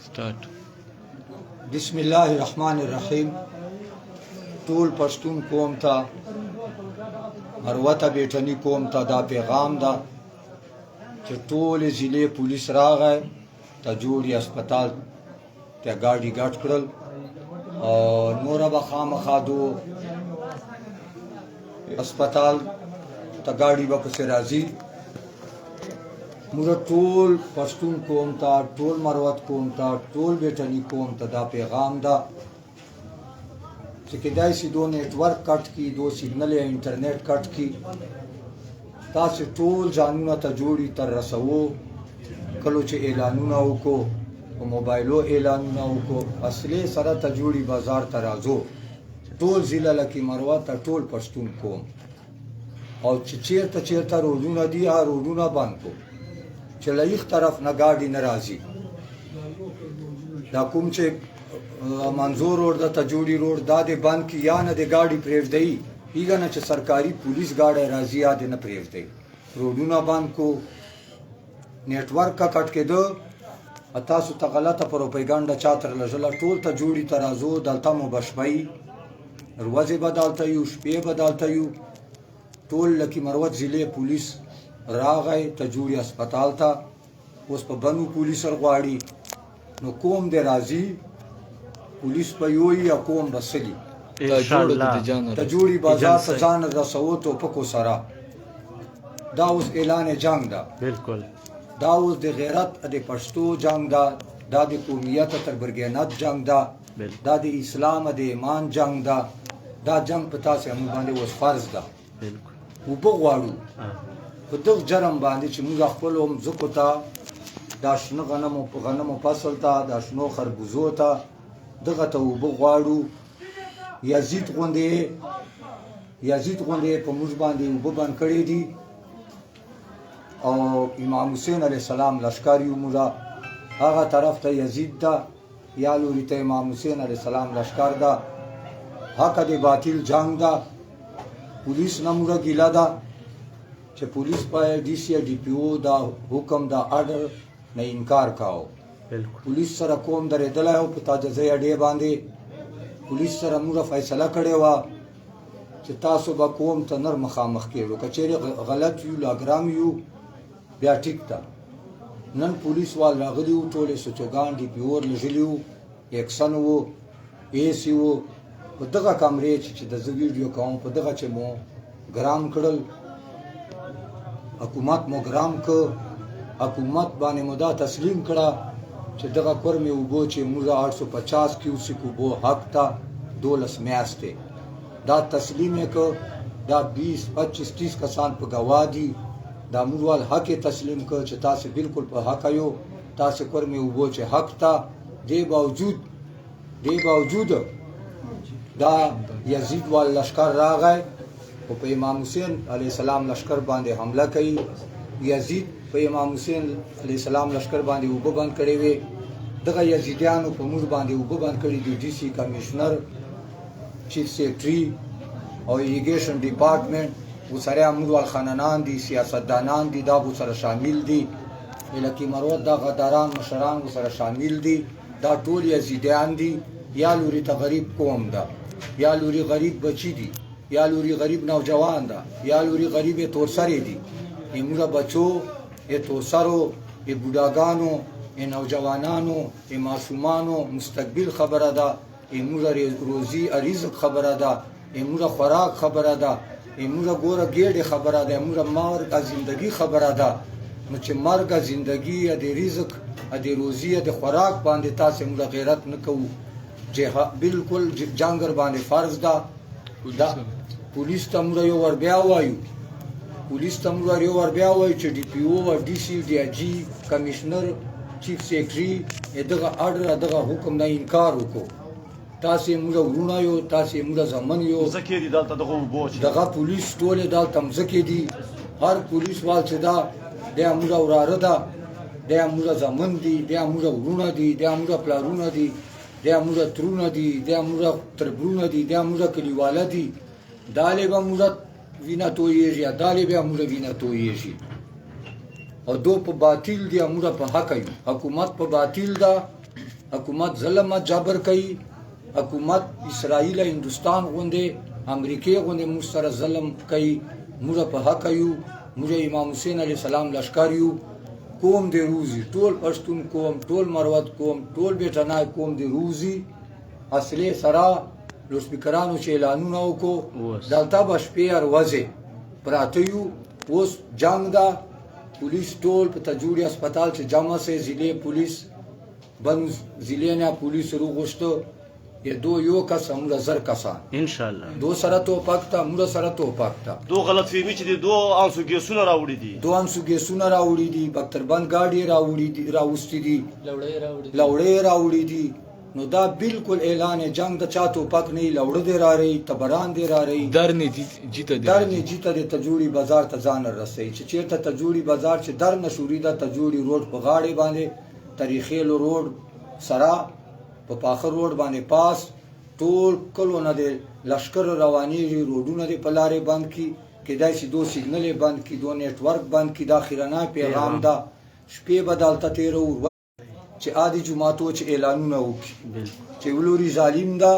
سٹارټ. بسم الله الرحمن الرحیم. ټول پښتون قوم ته، مروته بیټنی قوم ته دا پیغام ده چې ټول ضلع پولیس راغی، تجوړي هسپتال ته ګاډي ګډ کړل او نور به خامخا دو هسپتال ته ګاډي به پسې راځي. موږ ټول پښتون قوم ته، ټول مروت قوم ته، ټول بیټنی قوم ته دا پیغام ده چې کېدای شي دو نیټورک کټ کی، دو سیګنل یا انټرنیټ کټ کی، تاسو ټول ځانونه ته جوړي تر رسوو. کلو چې اعلانونه وکړو، په موبایلو اعلانونه وکړو، اصلي سره ته جوړي بازار ته راځو. ټول ضلع لکه مروت ته ټول پښتون قوم او چې چیرته چیرته روډونه دي، هغه روډونه بند کو چې له یخ طرف نه ګاډي نه راځي. دا کوم چې منظور روډ د تجوړي روډ دا د بند کی یا نه د ګاډي پرېږدي، هیګه نه چې سرکاري پولیس ګاډی راځي یا د نه پرېږدي. روډونه بند کو، نیټورک کا کټ کېده. تاسو ته غلطه پروپاګاندا چا تر لږله. ټول ته جوړي ته راځو، دلته مو بشپي ورځې به دلته یو، شپې به دلته یو. ټول لکه مروت ضلع پولیس راغی تجوړي هسپتال ته، اوس په بنو پولیس غواړي. نو کوم دی راځي، پولیس په یو یا کوم بسلی تجوړي بازار ته ځان رسوو توپکو سره. دا اوس اعلان جنگ ده. بالکل. دا اوس د غیرت د پښتو جنگ ده، دا د قومیت تر برګینت جنگ ده، دا د اسلام د ایمان جنگ ده. دا جنگ په تاسو موږ باندې اوس فرض ده. بالکل. وبه غواړو په دغه جرم باندې چې موږ خپل مځکو ته، دا شنه غنمو په غنمو فصل ته، دا شنو خربوزو ته، دغه ته اوبه غواړو. یزید غوندې، یزید غوندې په موږ باندې اوبه بند کړې دي او امام حسین علیه السلام لشکر یو موږ. هغه طرف ته یزید ده، یا لوري ته امام حسین علیه السلام لشکر ده. حق د باطل جنگ ده. پولیس نه موږ ګیله ده چې پولیس په ډي سي ډي پی او دا حکم دا ارډر نه انکار کاو. بالکل. پولیس سره کوم درېدلی او په تاجزۍ اډې باندې پولیس سره موږ فیصله کړې وه چې تاسو به کوم ته نر مخامخ کېږو، که چیرې غلط یو، لاګرام یو، بیا ټیک ده. نن پولیس وال راغلي وو، ټولې سوچوګان ډي پي اور لږلي وو، ایکسن وو، ای سي وو. په دغه کمرې چې د زه ویډیو کوم، په دغه چې مو ګرام کړل، حکومت مو ګرام که، حکومت باندې مو دا تسلیم کړه چې دغه کورمې اوبو چې موږ 850 کیوسیک اوبو حق ته 12 میاشتې دا تسلیم یې که. دا 20، 25، 30 کسان په ګواه دي. دا موږ وال حق یې تسلیم که چې تاسو بالکل په حق یو، تاسو کورمې اوبو چې حق ته. دې باوجود دا یزید وال لشکر راغی او په امام حسین علیه السلام لشکر باندې حمله کوي. یزید په امام حسین علیه السلام لشکر باندې اوبه بند کړې وې، دغه یزیدیانو په موږ باندې اوبه بند کړې دي. ډي سي، کمشنر، چیف سیکرټري او ایریګیشن ډپارټمنټ وسره موږ وال خانانان دي، سیاستدانان دي، دا سره شامل دي. لکه مروت دا غداران مشران سره شامل دي. دا ټول یزیدیان دي. یا لوري ته غریب قوم ده، یا لوري غریب بچی دي، یا لوري غریب نوجوان ده، یا لوري غریب تورسرې دي. یې موږ بچو، یې تورسرو، یې بوډاګانو، یې نوجوانانو، یې ماشومانو مستقبل خبره ده. یې موږ روزي رزق خبره ده، یې موږ خوراک خبره ده، یې موږ ګوره ګېډې خبره ده، موږ مرګ زندگی خبره ده. نو چې مرګ زندگی د رزق د روزي د خوراک باندې تاسو موږ غیرت نه کوو چې بالکل جنګر باندې فرض ده. دا پولیس ته موږ یو ور بیا وایو، پولیس ته موږ یو ور بیا وایو چې ډي پی او، ډي سي، ډي جی، کمشنر، چیف سیکرټري دغه ارډر دغه حکم نه انکار وکړو. تاسو موږ ورونه یو، تاسو موږ زمن یو. مځکې دي دلته دغه اوبو چې دغه پولیس ټول دلته مځکې دي. هر پولیس وال چې دا د موږ وراره ده، د موږ زمن دي، د موږ ورونه دي، د موږ پلارونه دي، د موږ ترونه دي، د موږ تربرونه دي، د موږ کلیواله دي. دالې به موږ وینه تویږي، دالې به موږ وینه تویږي. او دو په باطل دی، موږ په حق یو. حکومت په باطل ده. حکومت ظلم جبر کوي، حکومت اسرائیل هندوستان غوندې امریکې غوندې موږ سره ظلم کوي. موږ په حق یو، موږ امام حسین علیه السلام لشکر یو. قوم دی روزي، ټول پښتون قوم، ټول مروت قوم، ټول بیټنای قوم دی روزي. اصلي سره لوډسپیکرانو چې اعلانونه وکړو، دلته به شپې ورځې پراته یو. اوس جنګ ده، پولیس ټول په تجوړي هسپتال چې جمع سي، ضلع پولیس بنو ضلع نه پولیس روغوښتو یې دو یو کس موږ زر کسان ان شاء الله. دو سره توپک ته، موږ سره توپک ته. دو غلط فهمي چې دي، دو آنسو ګیسونه راوړي دي، دو آنسو ګیسونه راوړي دي، بکتربند ګاډي راوړي دي، راوستي دي، لوړې راوړي دي. نو دا بالکل اعلان جنگ د چا توپک نه، لوړ دی راري، تبران دی راري، در نه جیته دی، در نه جیته د تجوړي بازار ته ځان رسي. چې چیرته تجوړي بازار چې در نشوري دا تجوړي روډ په غاړې باندې تاریخیلو روډ سره په پاخه روډ باندې پاس ټول کلو نه دی لشکر روانیږي، روډونه دی په لارې بند کی، کېدای شي دو سیګنل بند کی، دو نیټورک بند کی. دا خیرنه پیغام ده، شپې به دلته تېرو چې عادي جماعتو چې اعلانونه وکړي چې ولوري ظالم ده،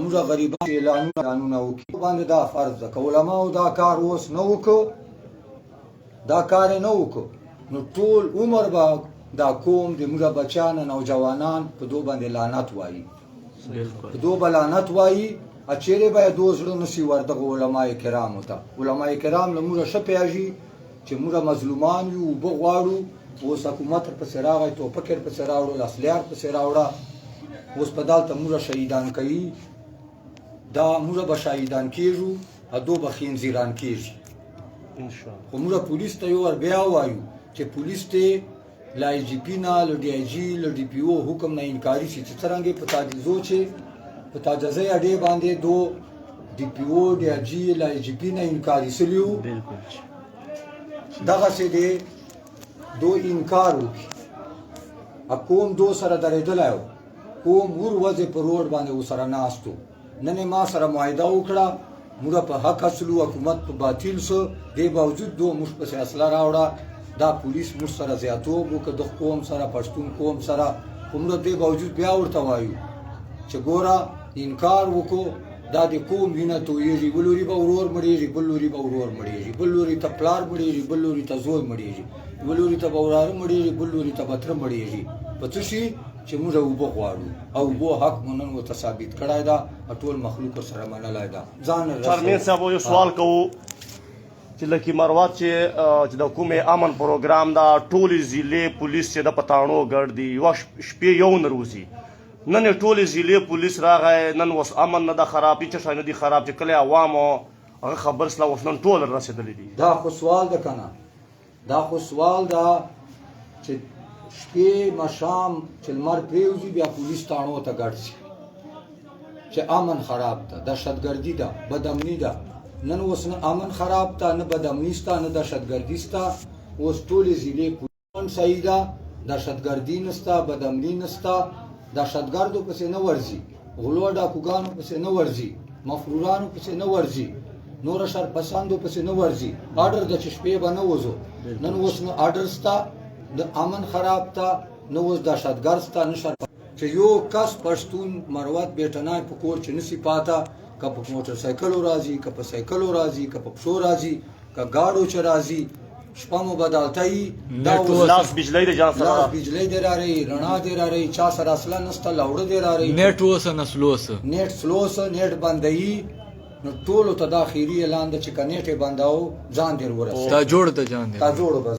موږ غریبان اعلانونه وکړي باندې. دا فرض ده که علماو دا کار اوس نه وکړو، دا کار نه وکړو، نو ټول عمر به دا قوم د موږ بچیان نوجوانان په دو باندې لعنت وایي، په دو به لعنت وایي. اچېرې به دو زړه نسی وردغه علماء کرامو ته. علماء کرام له موږ ښه پیاږي چې موږ مظلومان یو، اوبه غواړو. اوس حکومت ورپسې راغی، توپک یې ورپسې راوړو، اسلحه ورپسې راوړه، اوس په دلته موږ شهیدان کوي. دا موږ به شهیدان کېږو او دو به خنزیران کېږي خو موږ پولیس ته یو ور بیا وایو چې پولیس ته له آی جي پي نه، له ډي آی جي، له ډي پي او حکم نه انکاري شي. چې څرنګه په تاجزو چې په تاجزۍ اډې باندې دو ډي پي او، ډي آی جي، له آی جي پي نه انکاري سوي وو، دغسې دې دو انکار وکړي. قوم دو سره درېدلی و، قوم ور ورځې په روډ باندې ورسره ناست و. نن یې ما سره معاهده وکړه، موږ په حق اصلو، حکومت په باطل سو، دې باوجود دو موږ پسې اصله راوړه. دا پولیس موږ سره زیاتوب وکړ، د قوم سره، پښتون قوم سره. خو موږ دې باوجود بیا ورته وایو چې ګوره انکار وکړو، دا د قوم وینه تویږي. بل لوري به ورور مړیږي، بل لوري به ورور مړیږي، بل لوري ته پلار مړیږي، بل لوري ته زوی مړیږي، بل لوري ته به وراره مړیږي، بل لوري ته به تره مړیږي. په څه شي چې موږ اوبه غواړو او اوبو حق مو نن ورته ثابت کړی ده او ټول مخلوق ورسره منلی ده. ځان چیرمین صاحب یو سوال کوو چې لکه مروت چې د کومې امن پروګرام دا ټولې ضلع پولیس چې د پتاڼو ګرځي، یوه شپې یو نه روزي. نن ټولې ضلع پولیس راغی، نن اوس امن نه ده خراب، هېڅ شی نه دي خراب، چې کله عوامو هغه خبر سله اوس نن ټول رسېدلي دي. دا خو سوال ده که نه، دا خو سوال ده چې شپې ماښام چې لمر پرېوځي بیا پولیس تاڼو ته ګډ سي چې امن خراب ده، دهشتګردي ده، بدامني ده. نن اوس نه امن خراب ده، نه بدامني سته، نه دهشتګردي سته. اوس ټولې ضلع پولیس صحیح ده، دهشتګردي نسته، بدامني نسته، دهشتګردو پسې نه ورځي، غلو ډاکوګانو پسې نه ورځي، مفرورانو پسې نه ورځي، نور شرپسندو پسې نه ورځي. آرډر د چې شپې به نه وځو. نن اوس نه آرډر سته، نه امن خراب ته، نه اوس دهشتګرد سته، نه شر چې یو کس پښتون مروت بیټنای په کور چې نسی پاته، که په موټر سایکلو راځي، که په سایکلو راځي، که په پښو راځي، که ګاډو چې راځي، شپه مو بدلته یي. دا اوس لاس بجلی د جان سره، لاس بجلی دی راري، رڼا دی راري، چا سره اصله نسته، لوړه دی راري، نیټ اوسه نه سلو سه، نیټ سلو سه، نیټ بندوي. نو ټولو ته دا خیري اعلان ده چې که نیټ یې بنداو ځان دې ورسوي، تا جوړ ته جان دی، تا جوړ.